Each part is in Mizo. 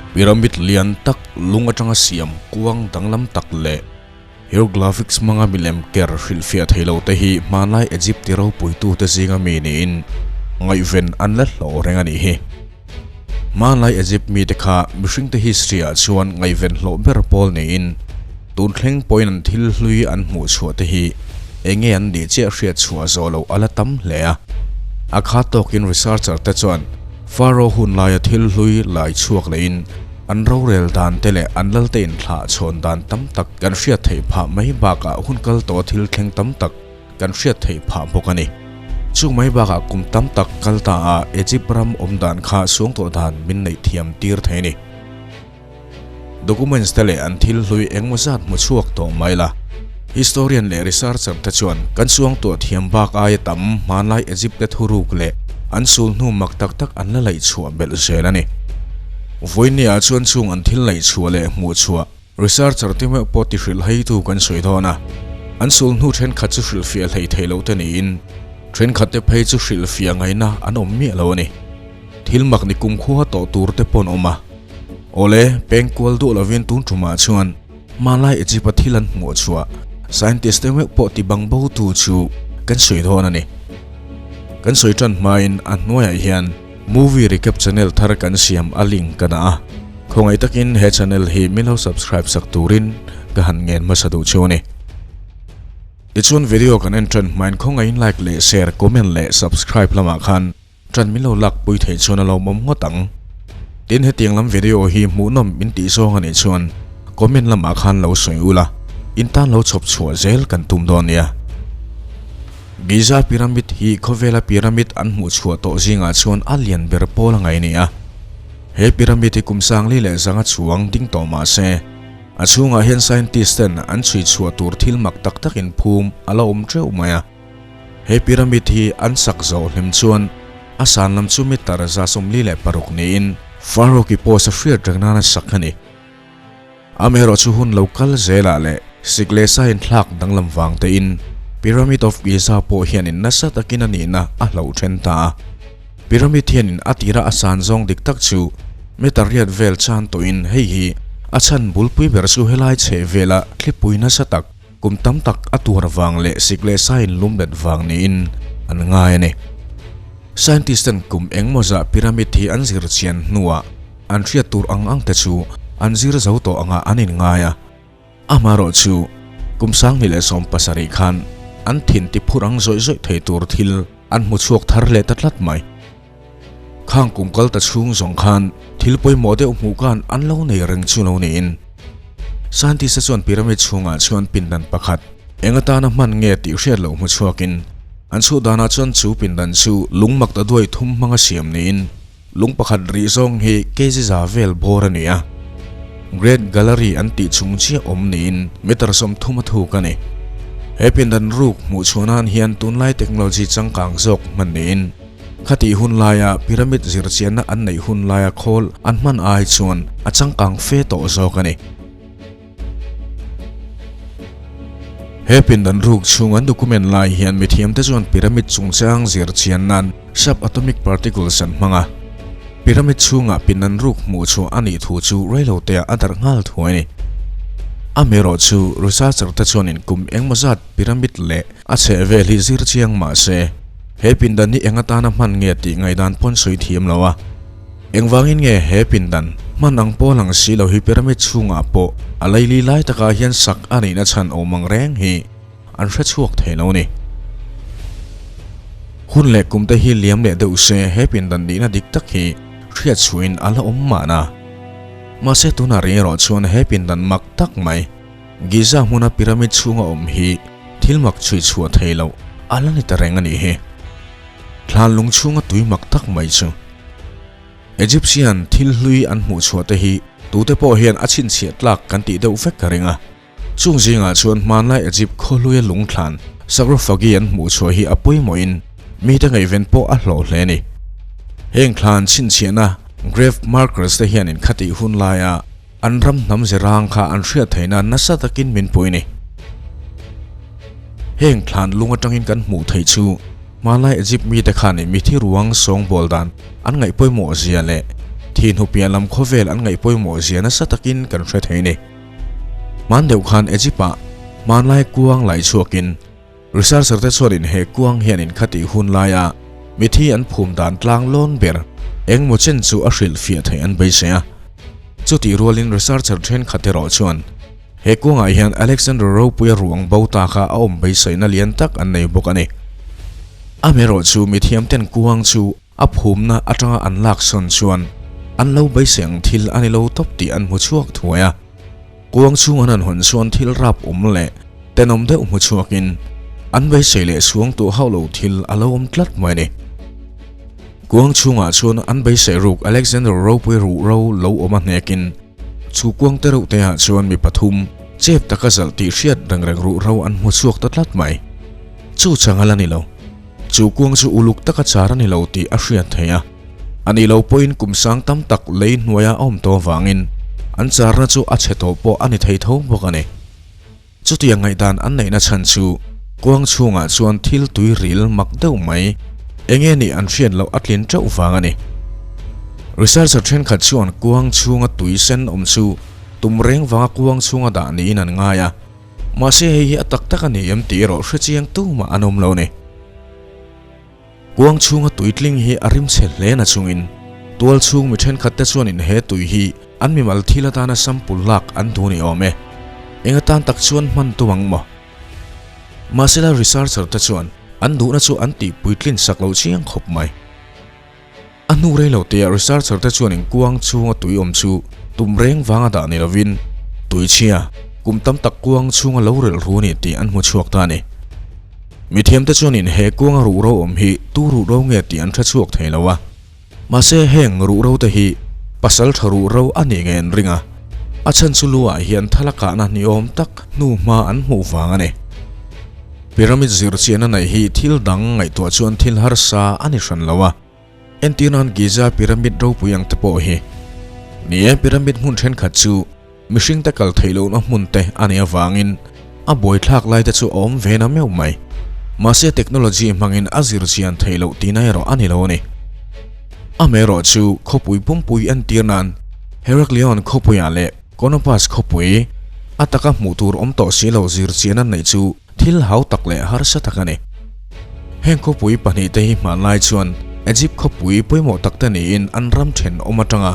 Pyramid lian tak lung atanga siam kuang danglam tak leh hieroglyphics hmanga milem ker hrilhfiah thei lo te hi hmanlai Egypt ti ropuitute zinga mi niin ngaihven an la hlawh reng a nih hi. Hmanlai Egypt mite kha mihringte history ah chuan ngaihven hlawh ber pawl niin tun thleng pawhin an thil hlui an hmuh chhuah te hi eng nge an nih chiah hriat chhuah zawh loh a la tam hle a. A kha tawkin researcher te chuan Pharaoh hun laia thil hlui lai chhuak lehin an rorel dan te leh an lalte inthlah chhawn dan tam tak kan hriat theih phah mai bakah hun kal tawh thil thleng tam tak kan hriat theih phah bawk a ni. Chung mai bakah kum tam tak kal ta a Egypt ram awm dan kha suang tawh dan min neih thiam tir thei a ni. Documents te leh an thil hlui engmaw zat hmu chhuak tawh mai la. Historian leh researcher te chuan kan suangtuah thiam bak aia tam hmanlai Egypt te thuruk leh an sul hnu mak tak tak an la laih chhuah belh zel a ni. Vawinia chuan chung an thil laih chhuah leh hmuh chhuah researcher te meuh pawh ti hrilh heitu kan sawi dawn a. An sul hnu thenkhat chu hrilhfiah hlei thei lo te niin thenkhat te phei chu hrilhfiah ngaihna an awm miah lo a ni. Thil mak ni kumkhua tawh tur te pawh an awm a. Awle, peng kual duh lovin tun tumah chuan hmanlai Egypt-a thil an hmuh chhuah scientist te meuh pawh ti bang bo tu chu kan sawi dawn a ni. Kan sawi tan hmain a hnuaiah hian movie recap channel thar kan siam a link ka dah a, khawngaih takin he channel hi min lo subscribe sak turin ka han ngen hmasa duh chu a ni. Tichuan video kan en tan hmain khawngaihin like leh share, comment leh subscribe lamah khan Ṭan min lo lakpui theih chuan a lawmawm ngawt ang. Tin hetiang lam video hi hmuhnawm in tih zawng a nih chuan comment lamah khan lo sawi ula, in tan lo chhawp chhuah zel kan tum dawn nia. Giza pyramid hi khawvela pyramid an hmuh chhuah tawh zingah chuan a lian ber pawl a ngai a ni a. He pyramid hi kum 1100 chuang ding tawh mah se, a chhungah hian scientist ten an chhui chhuah tur thil mak tak takin phum a la awm teuh mai a. He pyramid hi an sak zawh hlim chuan a san lam chu meter 46 niin Pharaoh ki post a hriat reng nana sak a ni. Amaherawhchu hun lo kal zelah leh sik leh sa inthlak danglam vang tein Pyramid of Giza pawh hianin nasa takin a nihna a hloh then ta a. Pyramid hianin a tira a san zawng dik tak chu meter riat vel chan tawhin hei hi a chhan bulpui ber chu helai chheh vela thlipui nasa tak Kum tam tak a tuar vang leh sik leh sa in lum let vang niin an ngai a ni. Scientist ten kum engmaw zah pyramid hi an zir chian hnuah an hriat tur ang ang te chu an zir zo tawh angah an inngai a. Amaherawh chu kum 2017 khan an thin ti phur ang zawih zawih thei tur thil an hmu chhuak thar leh ta tlat mai. Khang kum kal ta chhung zawng khan thil pawimawh deuh hmuh khan an lo nei reng chu lo niin. Scientist-a chuan pyramid chhungah chuan pindan pakhat eng atana hman nge tih hriat loh hmu chhuakin an chhuh danah chuan chu pindan chu lung mak ta duai thum hmanga siam niin lung pakhat rih zawng hi kg za vel bawr a ni a. Great Gallery an tih chung chiah awm niin meter 30 a thuk a ni. He pindan ruk hmuh chhuah nan hian tunlai technology changkang zawk hman niin Khatih hun laia pyramid zirchianna an neih hun laia khawl an hman ai chuan a changkang fe tawh zawk a ni. He pindan ruk chhung an document lai hian mithiamte chuan pyramid chungchang zirchian nan subatomic particles an hmang a. Pyramid chhungah pindan ruk hmuh chhuah a nih thu chu reiloteah a darh nghal thuai a ni. Amaherawh chu researcher te chuanin kum engmaw zat pyramid leh A chheh vel hi zir chiang mah se, he pindan hi eng atana hman nge tih ngaihdan pawn sawi thiam lo a. Engvangin nge he pindan hman ang pawl ang si lo hi pyramid chhungah pawh a laili lai takah hian sak a nihna chhan awm ang reng hi an hre chhuak thei lo ni. Hun leh kum te hi liam leh deuh se he pindan nihna dik tak hi hriat chhuahin a la awm mahna. Mahse tunah rih erawh chuan he pindan mak tak mai, Giza hmuna pyramid chhunga awm hi thil mak chhui chhuah thei loh a la ni ta reng a nih hi. Thlan lung chhunga tui mak tak mai chu. Egyptian thil hlui an hmuh chhuah te hi tute pawh hian a chhinchhiah tlak kan tih deuh vek ka ring a. Chung zingah chuan hmanlai Egypt khawhluia lung thlan sarcophagi an hmuh chhuah hi a pawimawhin mite ngaihven pawh a hlawh hle a ni. Heng thlan chhinchhiahna grave markers te hianin khatih hun laia An ram hnam zirang kha an hriat theihna nasa takin min pui ni. Heng thlan lung atangin kan hmuh theih chu hmanlai Egypt mite khanin mithi ruang sawngbawl dan an ngaih pawimawh zia leh Thi hnu piah lam khawvel an ngaih pawimawh zia nasa takin kan hre thei ni. Hman deuh khan Egypt-ah hmanlai kuang lai chhuakin researcher te chuanin he kuang hianin khatih hun laia mithi an phum dan tlang lawn ber engmaw chen chu a hrilhfiah theih an beisei a. Chutih rualin researcher thenkhat erawh chuan he kuangah hian Alexander ropuia ruang bo ta kha a awm beiseina lian tak an nei bawk a ni. Amaherawhchu mithiamten kuang chu A phumna atanga an lak sawn chuan an lo beisei ang thil a ni lo tawp tih an hmu chhuak thuai a. Kuang chhung an han hawn chuan thil rap awm leh tenawm deuh hmu chhuakin an beisei leh suang tuah hauh lo thil a lo awm tlat mai a ni. Kuang chhungah chuan an beisei ruk Alexander ropui ruh ro lo awm a hnekin chu kuang te reuh te ah chuan mi pathum chep taka zalh tih hriat reng reng ruh ro an hmu chhuak ta tlat mai. Chu chang a la ni lo. Chu kuang chu uluk taka char a ni lo tih a hriat theih a, a nih loh pawhin kum sang tam tak lei hnuaia a awm tawh avangin an charna chu a chhe tawh pawh a ni thei tho bawk a ni. Chutiang ngaihdan an neihna chhan chu kuang chhungah chuan thil tui ril mak deuh mai enge nih an hriat loh a tlin teuh vang a ni. Researcher thenkhat chuan kuang chhunga tui sen awm chu tum reng vanga kuang chhunga dah niin an ngai a. Mahse hei hi a tak tak a ni em tih erawh hre chiang tumah an awm lo ni. Kuang chhunga tui tling hi a rim chhe hle na chungin tual chhung mi thenkhat te chuanin he tui hi an mimal thil atana sample lak an duh ni awm e. Eng atan tak chuan hman tum ang maw? Mahsela researcher te chuan an duhna chu an tih puitlin sak loh chiang khawp mai. A hnu rei lo tia researcher te chuan in kuang chhunga tui awm chu tum reng vanga dah ni lovin tui chhia kum tam tak kuang chhunga lo relh ru a ni tih an hmu chhuak ta a ni. Mithiam te chuan in he kuanga ruhro awm hi tu ruhro nge tih an hre chhuak thei lo a. Mahse heng ruhro te hi pasal tha ruhro a nih nge an ring a, a chhan chu lu ah hian thala kahna ni awm tak hnu hma an hmuh vang a ni. Pyramid zirchiahna neih hi thil dang ngaihtuah chuan thil harsa a ni hran lo a. Entirnan Giza pyramid ropui ang te pawh hi. Ni e, pyramid hmun thenkhat chu mihring te kal theih lohna hmun te a nih avangin a buaithlak lai te chu a awm ve na meuh mai. Mahse technology hmangin a zirchian theih loh tihna erawh a ni lo a ni. Amaherawh chu khawpui pumpui entirnan Heraklion khawpuiah leh Konopas khawpui a taka hmuh tur awm tawh si lo zirchian an neih chu thil hau tak leh harsa tak a ni. Heng khawpui pahnihte hi hmanlai chuan Egypt khawpui pawimawh takte niin an ram thenawm atanga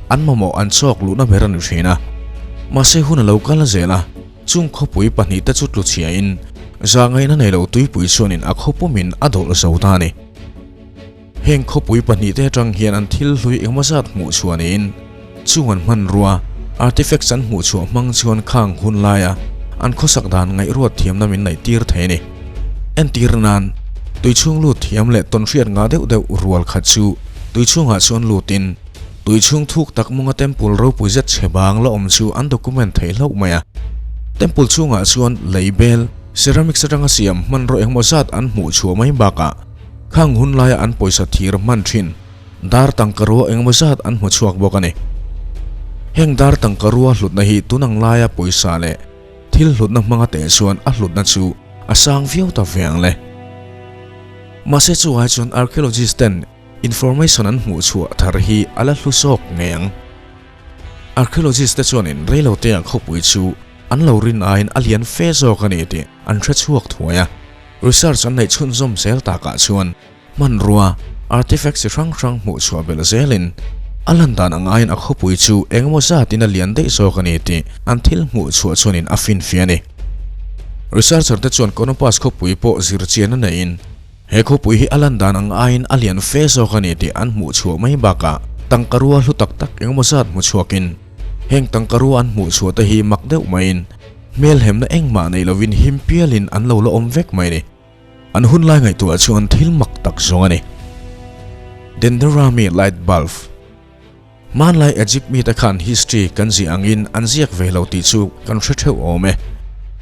an mamawh an chawk luhna ber a ni thin a. Mahse hun a lo kal zel a, chung khawpui pahnihte chu tlu chhiain zahngaihna nei lo tuipui chuanin a khawpumin a dawlh zo ta a ni. Heng khawpui pahnihte atang hian an thil hlui engmaw zat hmuh chhuah niin chung an hmanrua, artifacts an hmuh chhuah hmang chuan khang hun laia an khawsak dan ngaihruat thiamna min neih tir thei a ni. Entir nan, tui chhung lut thiam leh tawnhriat ngah deuh deuh rual khat chu tui chhungah chuan lutin tui chhung thuk tak munga temple ropui zet chhe bang la awm chu an document thei hlauh mai a. Temple chhungah chuan lei bel, ceramics atanga siam hmanraw engmaw zat an hmuh chhuah mai bakah, Khang hun laia an pawisa thir hman thin dar tangkarua engemaw zat an hmu chhuak bawk a ni. Heng dar tangkarua hlutna hi tun ang laia pawisa leh thil hlutna hmanga teh chuan a hlutna chu a sang viau ta ve ang le. Mahse chu ai chuan archaeologist ten information an hmuh chhuah thar hi a la hlu zawk ngei ang. Archaeologist te chuanin reilotea khawpui chu an lo rin aiin a lian fe zawk a ni tih an hre chhuak thuai a. Research an neih chhunzawm zel takah chuan hmanrua, artifacts chi hrang hrang hmuh chhuah belh zelin a lan dan ang aiin a khawpui chu engemaw zatin a lian daih zawk a ni tih an thil hmuh chhuah chuanin a finfiah a ni. Researcher te chuan Konopas khawpui pawh zirchian a neihin he khawpui hi a lan dan ang aiin a lian fe zawk a ni tih an hmuh chhuah mai bakah tangkarua hlu tak tak engemaw zat hmu chhuakin heng tangkarua an hmuh chhuah te hi mak deuh maiin Hmelhemna engmah nei lovin him pialin an lo la awm vek mai ni. An hun lai ngaihtuah chuan thil mak tak zawng a ni. Denderami light bulb. Hmanlai Egypt mite khan history kan ziah angin an ziak ve lo tih chu kan hre theuh awm e.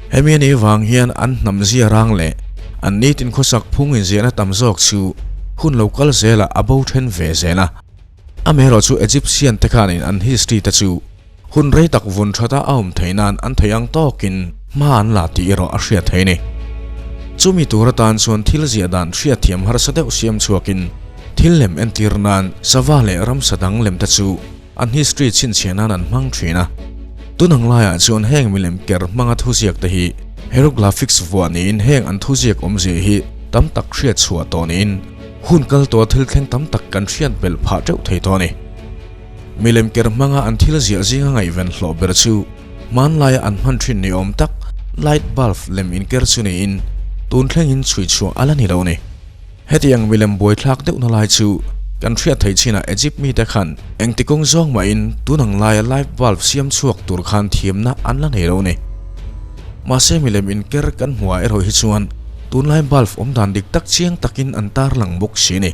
Hemi a nih vang hian an hnam zia rang leh an nitin khawsak phung inziahna tam zawk chu hun lo kal zelah a bo then ve zel a. Amaherawh chu Egyptian te khanin an history te chu Hun rei tak vun thata a awm theih nan an theih ang tawkin hma an la tih erawh a hriat thei a ni. Chumi tur atan chuan thil ziah dan hriatthiam harsa deuh siam chhuakin Thil lem entir nan sava leh ramsa dang lem te chu an history chhinchhiah nan an hmang thin a. Tun ang laiah chuan heng milem ker hmanga thuziak te hi hieroglyphics vuah niin heng an thuziak awmzia hi tam tak hriat chhuah tawh niin hun kal tawha thil thleng tam tak kan hriat belh phah teuh thei tawh a ni. Milem ker hmanga an thil ziah zinga ngaihven hlawh ber chu hmanlaia an hman thin ni awm tak light bulb lem inker chu niin tun thlengin chhui chhuah a la ni lo a ni. Hetiang milem buaithlak deuhna lai chu kan hriat theih chinah Egypt mite khan engti kawng zawng mahin tun ang laia light bulb siam chhuak tur khan thiamna an la nei lo ni. Mahse milem inker kan hmuh ah erawh hi chuan tunlai bulb awm dan dik tak chiang takin an tarlang bawk si ni.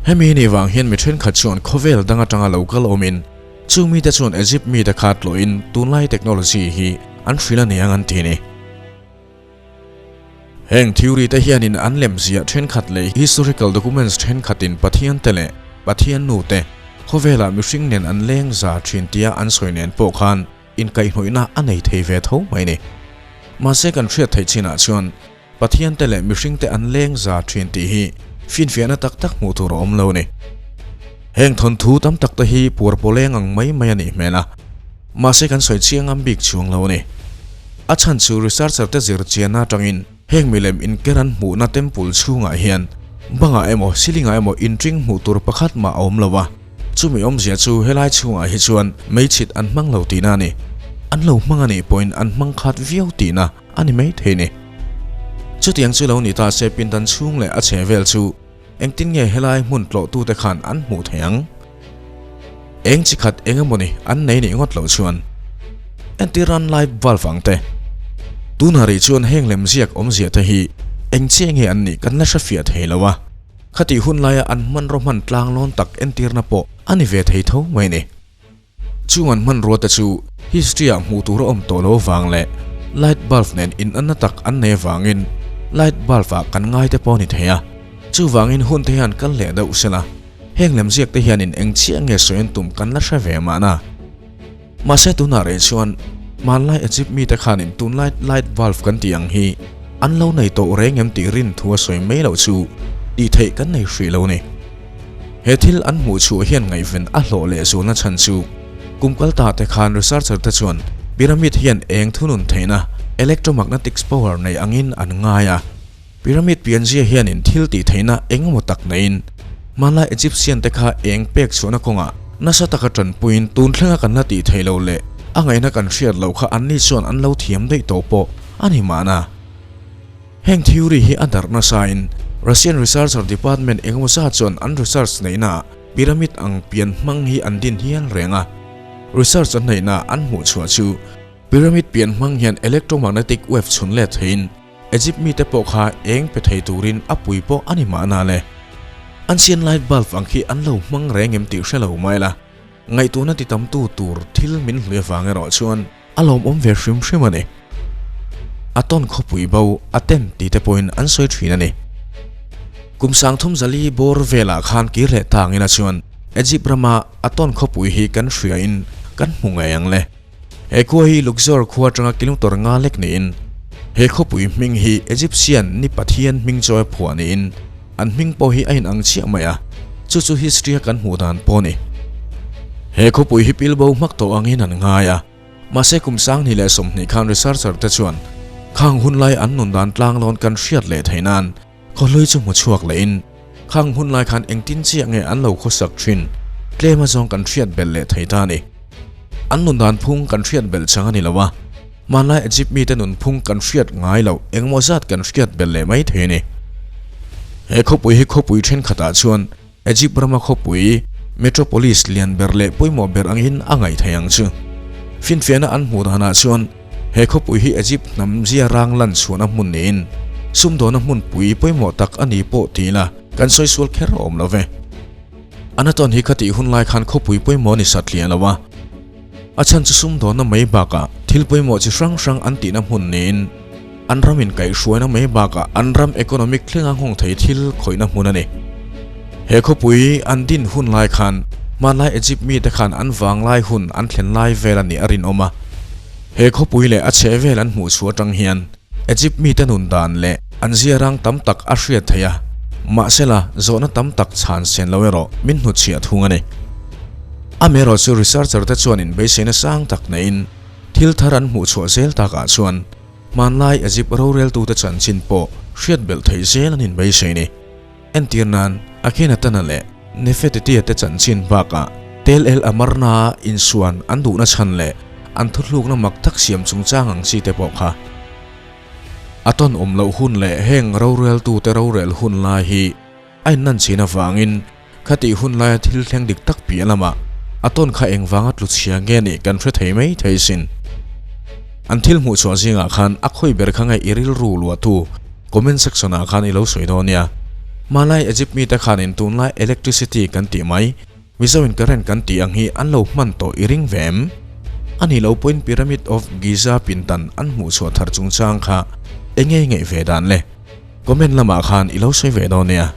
Hemi ni vang hian mi thenkhat chuan khawvel dang atanga lo kal awmin chung mite chuan Egypt mite kha tlawhin tunlai technology hi an hrilh a ni ang an ti ni. Heng theory te hianin an lem ziah thenkhat leh historical documents thenkhatin Pathian te leh Pathian nu te khawvelah mihring nen an leng za thin tia an sawi nen pawh khan inkaihhnawihna a nei thei ve tho mai ni. Mahse kan hriat theih chinah chuan Pathian te leh mihring te an leng za thin tih hi finfiahna tak tak hmuh tur a awm lo ni. Heng thawnthu tam tak te hi puar pawleng ang mai mai a nih hmel a, mahse kan sawi chiang am bik chuang lo a ni. A chhan chu researcher te zir chianna atangin heng milem inker an hmuhna temple chhungah hian bangah emaw ceiling ah emaw inring hmuh tur pakhat mah a awm lo a, chumi awmzia chu helai chhungah hi chuan meichhit an hmang lo tihna a ni. An lo hmang a nih pawhin an hmang khat viau tihna a ni maithei ni. Chutiang chu lo ni ta se pindan chhung leh a chhe vel chu engtin nge helai hmun tlawhtute khan an hmuh thei ang? Eng chi khat eng emawni an nei nih ngawt loh chuan entir an light bulb ang te. Tunah rih chuan heng lem ziak awmzia te hi eng chiah nge an nih kan la hrefiah thei lo a, khatih hun laia an hmanraw hman tlang lawn tak entirna pawh a ni ve thei tho mai ni. Chung an hmanrua te chu history ah hmuh tur a awm tawh lo avang leh light bulb nen inanna tak an nei avangin light bulb ah kan ngai te pawh a ni thei a, chuvangin hun te hian kal leh deuh sela. Heng lemziak te hianin eng chiah nge sawi an tum kan la hre ve mahna. Mahse tunah reh chuan hmanlai Egypt mite khanin tunlai light bulb kan tih ang hi an lo nei tawh reng em tih rin thu a sawi mai loh chu tih theih kan nei hrih lo ni. He thil an hmuh chhuah hian ngaihven a hlawh leh zualna chhan chu kum kal ta te khan researcher te chuan pyramid hian eng thunun theihna electromagnetics power nei angin an ngai a. Pyramid pianzia hianin thil tih theihna eng emaw tak neiin hmanlai Egyptian te kha eng pek chhuahna kawngah nasa taka tanpuiin tun thlenga kan la tih theih loh leh a ngaihna kan hriat loh kha anni chuan an lo thiam daih tawh pawh a ni mahna. Heng theory hi a darh nasain Russian researcher department eng emaw zat chuan an research neihnaah pyramid ang pian hmang hi an din hial reng a, research an neihnaah an hmuh chhuah chu pyramid pian hmang hian electromagnetic wave chhun let theiin Egypt mite pawh kha eng pe thei turin a pui pawh a ni mahna le. Ancient light bulb ang khi an lo hmang reng em tih hre lo mai la, ngaihtuahna ti tamtu tur thil min hlui avang erawh chuan a lawmawm ve hrim hrim a ni. A tawn khawpui bo a ten tih te pawhin an sawi thin a ni. Kum sangthum zali bawr velah khan kir leh ta angin a chuan Egypt rama a tawn khawpui hi kan hriain kan hmu ngei ang le. He khua hi Luxor khua atanga kilometer nga lek niin, he khawpui hming hi Egyptian ni pathian hming chawi phuah niin, an hming pawh hi a inang chiah mai a, chu chu history a kan hmuh dan pawh a ni. He khawpui hi pilbo hmak tawh angin an ngai a, mahse kum 2020 khan researcher te chuan khang hun lai an nun dan tlang lawn kan hriat leh theih nan khawhlui chu hmu chhuak lehin khang hun lai khan engtin chiah nge an lo khawsak thin tlem azawng kan hriat belh leh thei ta a ni. An nun dan phung kan hriat belh chang a ni lo a, hmanlai Egypt mite nun phung kan hriat ngai loh engmaw zat kan hriat belh leh mai thei a ni. He khawpui hi khawpui thenkhatah chuan Egypt rama khawpui metropolis lian ber leh pawimawh ber angin a ngaih thei ang chu. Finfiahna an hmuh danah chuan he khawpui hi Egypt hnam zia rang lan chhuahna hmun niin sumdawna hmunpui pawimawh tak a ni pawh ti ila kan sawi sual kher awm lo ve. Anaton hi khatih hun lai khan khawpui pawimawh ni satliah lo a, a chhan chu sumdawnna mai bakah thil pawimawh chi hrang hrang an tihna hmun niin an ram inkaihhruaina mai bakah an ram economic thlenga nghawng thei thil khawihna hmun a ni. He khawpui an din hun lai khan hmanlai Egypt mite khan an vanglai hun an thlen lai vel a nih a rinawm a. He khawpui leh a chhehvel an hmuh chhuah atang hian Egypt mite nun dan leh an ziarang tam tak a hriat theih a. Mahsela, zawhna tam tak chhan sen lo erawh min hnutchhiah thung a ni. Amaherawhchu researcher te chuan inbeiseina sang tak neiin thil thar an hmuhchhuah zel takah chuan hmanlai Egypt roreltute chanchin pawh hriat belh theih zel an inbeisei ni. Entir nan, Akhenatana leh Nefetiti-a te chanchin bakah Tel El Amarna-a insuan an duhna chhan leh an thuthlukna mak tak siam chungchang ang chi te pawh kha. A tawn awm loh hun leh heng roreltute rorel hun lai hi a innan chin avangin khatih hun laia thil thleng dik tak piah lamah a tawn kha engvanga tlu chhia nge nih kan hre thei mai thei sin. An thil hmuh chhuah zingah khan a khawi ber kha nge i rilru luahtu comment section ah khan i lo sawi dawn nia. Hmanlai Egypt mite khanin tunlai electricity kan tih mai Mizoin current kan tih ang hi an lo hman tawh i ring ve em? A nih loh pawhin Pyramid of Giza pindan an hmuh chhuah thar chungchang kha enge i ngaih ve dan le? Comment lamah khan i lo sawi ve dawn nia.